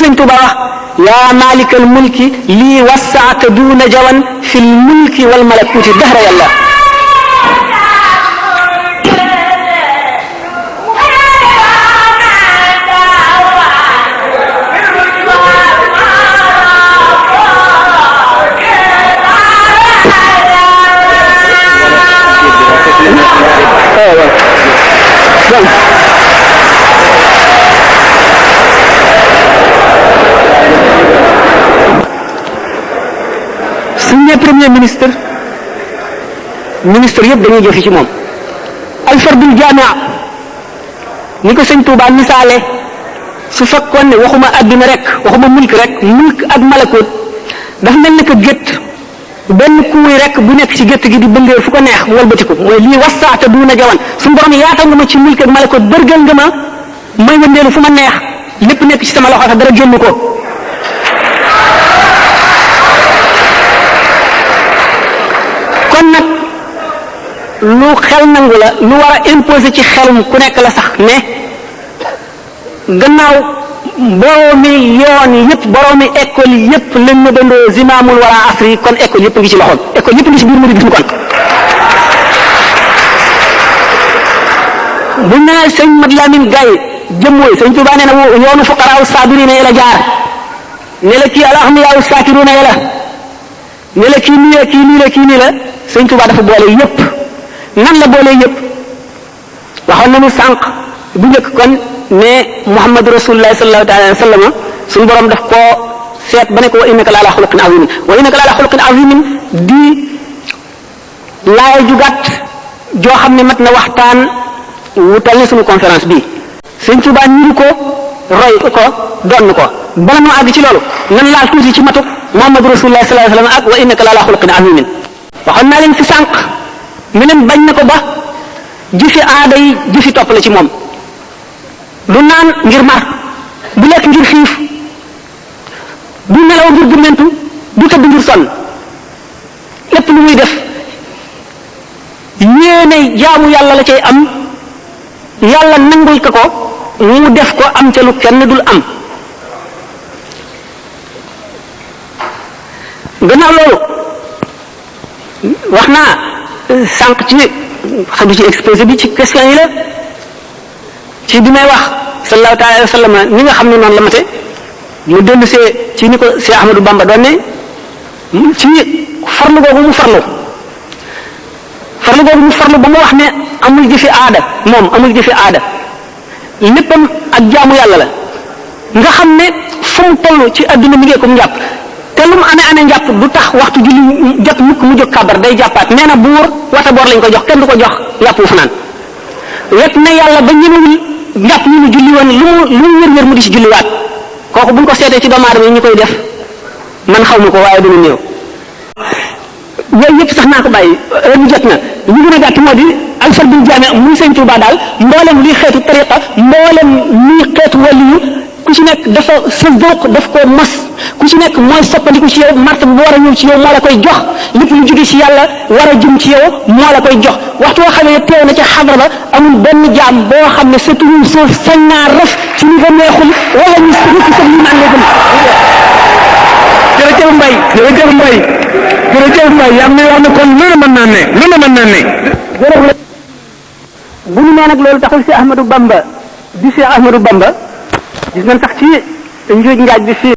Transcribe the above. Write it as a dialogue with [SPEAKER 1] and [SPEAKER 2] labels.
[SPEAKER 1] sëñ Tuuba wax yaa maalikal mulki lii wasaata duuna jawan fil mulki wal malakuuti dahra yàlla suñu premier ministre yëpp dañuy jëfe ci moom alfardul jaamia ni ko sëñ Tuubaa misaale su fekkoon ne waxuma àdduna rek waxuma mulk rek mulk ak malakut dafa mel ni que gétt benn kuuy rek bu nekk ci gétt gi di bëngee fu ko neex mu walbatiku mooy lii wasaata duuna jawan suñu borom yaatal nga ma ci mulk ak malakut bërgal nga ma may wëndeelu fu ma neex lépp nekk ci sama loxo sax dara génn ko kon nag lu xel nangu la lu war a imposer ci xelum ku nekk la sax ne gannaaw boroomi yoon yëpp boroomi école yëpp lañ na dandoo zimaamul wala asri kon école yëpp ngi ci loxoom école yëpp ngi ci biir mouridisme kon bu ñu nee sëñ Mat Lamin Gaye jëmmooy sëñ Tuubaa nee na yoonu fuqaraaw saabiriina yi la jaar ne la kii alhamdulillah saakiruuna yi la ne la kii nii la kii nii la kii nii la sëñ Tuubaa dafa boole yëpp nan la boole yëpp waxoon nañu sànq bu njëkk kon ne Muhammadu Rasulullah sallallahu alayhi wa sallam suñu borom daf koo seet ba ne ko wa innaka la ala xuluqin azimin wa innaka la ala xuluqin azimin di laay ju gàtt joo xam ne mat na waxtaan wutal ne suñu conférence bii sëñ Tuubaa niru ko roy ko donn ko bala noo àgg ci loolu nan laal tuuti ci matuk Muhammadu Rasulullah sallallahu alayhi wa sallam ak wa innaka la ala xuluqin azimin waxoon naa leen fi sànq meneen bañ na ko ba jëfi aada yi jëfi topp la ci moom du naan ngir mar du lekk ngir xiif du nelaw ngir gummentu du tëdd ngir sonn lépp lu muy def yéene jaamu yàlla la cay am yàlla nangul ko ko mu def ko am ca lu kenn dul am gannaaw loolu wax naa sànq ci xam du ci exposé bi ci question yi la ci bi may wax sallallahu alayhi wa sallam ni nga xam ne noonu la mate mu dellu see ci ni ko Cheikh Ahmadou Bamba doon ne ci farlu googu mu farlu ba mu wax ne amul jëfi aada moom amul jëfi aada léppam ak jaamu yàlla la nga xam ne fu mu toll ci adduna mi ngi ko njàpp te lu mu amee njàpp du tax waxtu julli jot mukk mu jóg kabar day jàppaat nee na buur wata boor lañ ko jox kenn du ko jox njàpp wu fanaan wet na yàlla ba ñemewul njàpp ñu mu julli woon lu mu wér-wér mu di ci julliwaat kooku buñ ko seetee ci doomu aadama yi ñu koy def man xaw ma ko waaye dina néew yooyu yëpp sax naa ko bàyyi heure bi jot na li gën a gàtt moo di alfardul jaami muy sëñ Tuubaa daal mboolem luy xeetu tariqa mboolem luy xeetu waliyu ku ci nekk dafa sa dooq daf ko mos ku ci nekk mooy soppandiku ci yow martaba bu war a ñëw ci yow moo la koy jox lépp lu jóge ci yàlla war a jëm ci yow moo la koy jox waxtu woo xam ne teew na ca xadra ba amul benn jaam boo xam ne sa tuñu suuf sañ naa raf ci li nga neexul wala ñu sëgg sax ñu naan la gën jërëjëf Mbaye yaa ngi wax ne kon loolu mën naa ne bu ñu nee nag loolu taxul si Ahmadou Bamba di Cheikh Ahmadou Bamba gis nañ sax ci njuuj njaaj bi fii